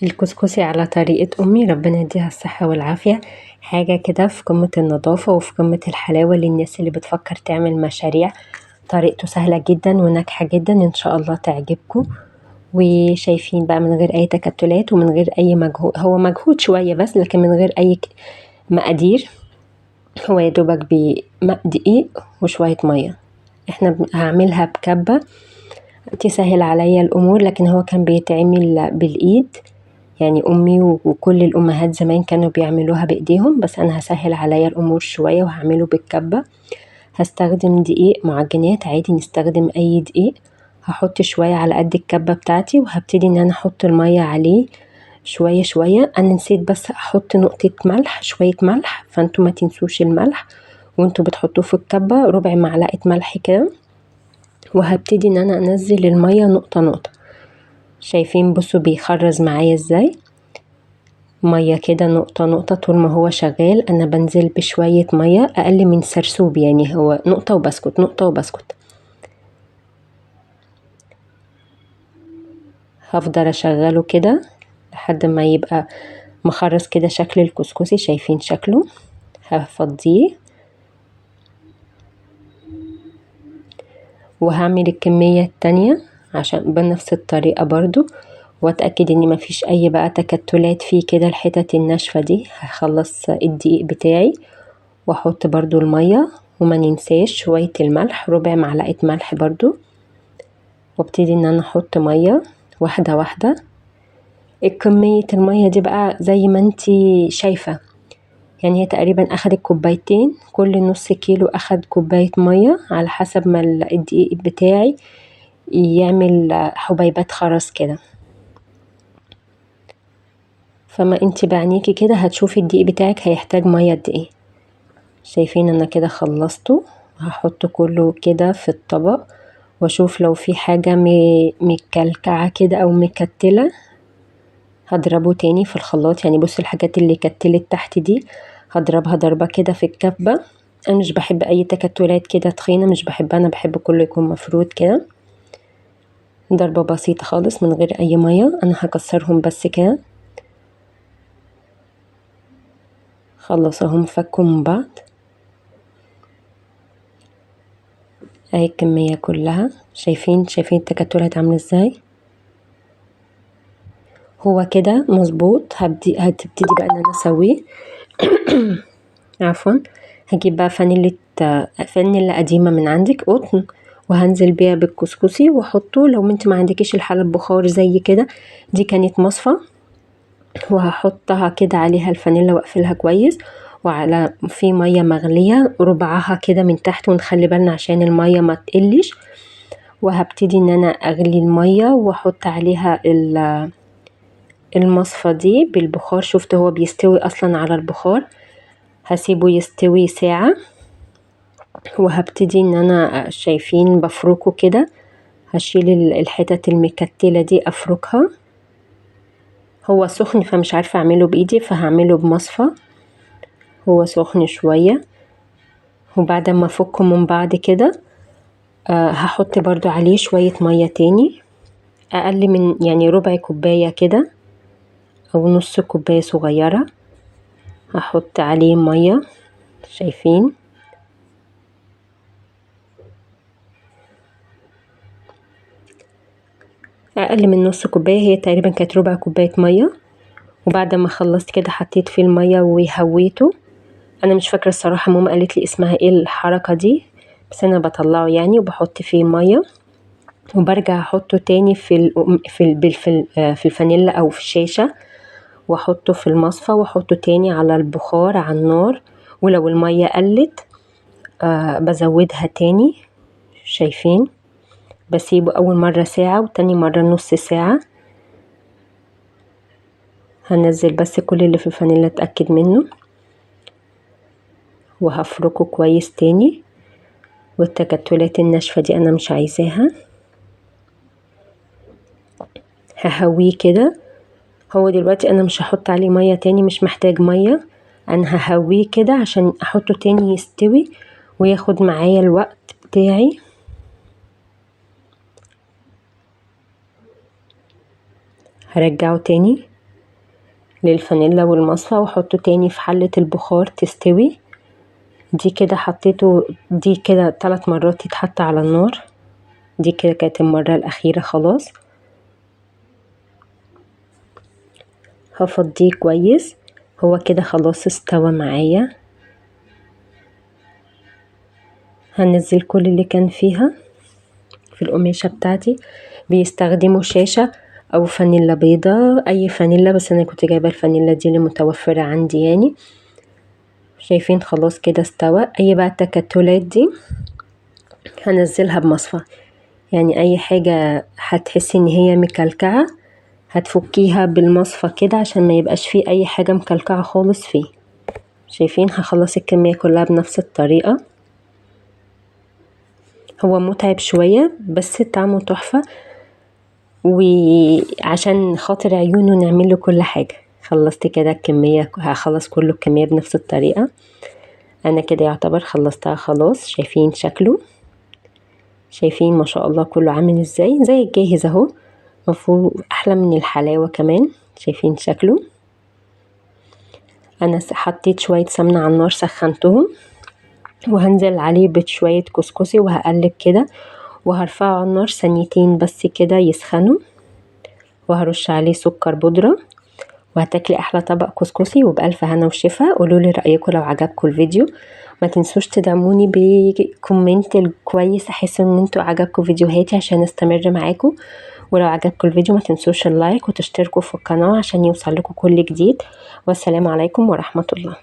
الكسكسي على طريقة أمي، ربنا يديها الصحة والعافية. حاجة كده في قمة النظافة وفي قمة الحلاوة للناس اللي بتفكر تعمل مشاريع. طريقته سهلة جدا وناجحة جدا، إن شاء الله تعجبكم. وشايفين بقى من غير أي تكتلات ومن غير أي مجهود، هو مجهود شوية بس لكن من غير أي مقادير. هو يا دوبك بدقيق وشوية مية. احنا هعملها بكبة تسهل عليا الأمور، لكن هو كان بيتعمل بالإيد، يعني أمي وكل الأمهات زمان كانوا بيعملوها بإيديهم، بس أنا هسهل عليا الأمور شوية وهعمله بالكبة. هستخدم دقيق معجنات عادي، نستخدم أي دقيق. هحط شوية على قد الكبة بتاعتي، وهبتدي إن أنا أحط المية عليه شوية شوية. أنا نسيت بس أحط نقطة ملح، شوية ملح، فأنتوا ما تنسوش الملح وانتوا بتحطوه في الكبة، ربع معلقة ملح كده. وهبتدي إن أنا أنزل المية نقطة نقطة. شايفين؟ بصوا بيخرز معايا ازاي، مية كده نقطة نقطة. طول ما هو شغال أنا بنزل بشوية مية، أقل من سرسوب، يعني هو نقطة وبسكت، نقطة وبسكت. هفضل أشغله كده لحد ما يبقى مخرز كده شكل الكسكسي. شايفين شكله؟ هفضيه وهعمل الكمية التانية عشان بنفس الطريقة برضو، واتأكد ان مفيش اي بقى تكتلات فيه كده، الحتت الناشفة دي. هخلص الدقيق بتاعي واحط برضو المية، وما ننساش شوية الملح، ربع معلقة ملح برضو. وابتدي ان انا احط مية واحدة واحدة. الكمية المية دي بقى زي ما انتي شايفة، يعني هي تقريبا اخدت كوبايتين، كل نص كيلو اخد كوباية مية على حسب ما الدقيق بتاعي يعمل حبيبات خرز كده. فما انتي بعينيكي كده هتشوفي الدقيق بتاعك هيحتاج مية قد ايه. شايفين انا كده خلصته، هحطه كله كده في الطبق واشوف لو في حاجة مكلكعة كده او مكتلة هضربه تاني في الخلاط. بصوا الحاجات اللي كتلت تحت دي هضربها ضربة كده في الكبة. انا مش بحب اي تكتلات كده تخينة، مش بحبها، انا بحب كله يكون مفرود كده. ضربة بسيطة خالص من غير اي مية، انا هكسرهم بس كده. خلص اهم فكوا من بعض، اهي الكمية كلها. شايفين التكتلات عاملة ازاي؟ هو كده مظبوط. هتبتدي بقى ان انا اسويه. عفوا، هجيب بقى فانيلا قديمة من عندك، قطن، وهنزل بيها بالكسكسي واحطه. لو انت ما عندكيش الحلة البخار زي كده، دي كانت مصفى، وهحطها كده عليها الفانيلا واقفلها كويس، وعلى في مية مغلية ربعها كده من تحت، ونخلي بالنا عشان المية ما تقلش. وهبتدي ان انا اغلي المية واحط عليها المصفى دي بالبخار. شفت هو بيستوي اصلا على البخار. هسيبه يستوي ساعة، وهبتدي ان انا شايفين بفركه كده، هشيل الحتت المكتلة دي افركها. هو سخن فمش عارفة اعمله بايدي، فهعمله بمصفى. هو سخن شوية، وبعد ما افكه من بعض كده، هحط برضو عليه شوية مية تاني، اقل من ربع كوباية كده او نص كوباية صغيرة. هحط عليه مية، شايفين؟ اقل من نص كوباية، هي تقريبا كانت ربع كوباية مية. وبعد ما خلصت كده حطيت فيه المية وهويته. انا مش فاكرة الصراحة ماما قالت لي اسمها ايه الحركة دي، بس انا بطلعه وبحط فيه مية، وبرجع احطه تاني في الفانيلا او في الشاشة، واحطه في المصفى، واحطه تاني على البخار على النار. ولو المية قلت، بزودها تاني. شايفين؟ بسيبه اول مرة ساعة وتاني مرة نص ساعة. هنزل بس كل اللي في الفانيلا اتأكد منه، وهفركه كويس تاني. والتكتلات الناشفة دي انا مش عايزاها، ههويه كده. هو دلوقتي انا مش هحط عليه مية تاني، مش محتاج مية، انا ههويه كده عشان احطه تاني يستوي وياخد معايا الوقت بتاعي. هرجعه تاني. للفانيلا والمصفى، واحطه تاني في حلة البخار تستوي. دي كده حطيته، دي كده 3 مرات يتحط على النار. دي كده كانت المرة الأخيرة خلاص. هفضيه كويس، هو كده خلاص استوى معايا. هنزل كل اللي كان فيها في القماشة بتاعتي. بيستخدموا شاشة او فانيلا بيضة، اي فانيلا، بس انا كنت جايبة الفانيلا دي اللي متوفرة عندي يعني. شايفين خلاص كده استوى. اي بقى التكتلات دي هنزلها بمصفى، يعني اي حاجة هتحسي ان هي مكلكعة هتفكيها بالمصفى كده عشان ما يبقاش فيه اي حاجة مكلكعة خالص فيه. شايفين هخلص الكمية كلها بنفس الطريقة. هو متعب شوية بس طعمه تحفة، وعشان خاطر عيونه نعمل له كل حاجة. خلصت كده الكمية، هخلص كل الكمية بنفس الطريقة. انا كده يعتبر خلصتها خلاص. شايفين شكله، شايفين ما شاء الله كله عامل ازاي، زي الجاهز اهو، مفروض احلى من الحلاوة كمان. شايفين شكله. انا حطيت شوية سمنة على النار سخنتهم، وهنزل عليه بشوية كسكسي وهقلب كده، وهرفعه على النار ثانيتين بس كده يسخنوا، وهرش عليه سكر بودرة، وهتاكلي احلى طبق كسكسي وبألف هنا وشفا. قولولي رأيكم لو عجبكم الفيديو، ما تنسوش تدعموني ب comment الكويس، احس ان انتوا عجبكم فيديوهاتي عشان استمر معاكم. ولو عجبكم الفيديو ما تنسوش ال like وتشتركوا في القناة عشان يوصل لكم كل جديد. والسلام عليكم ورحمة الله.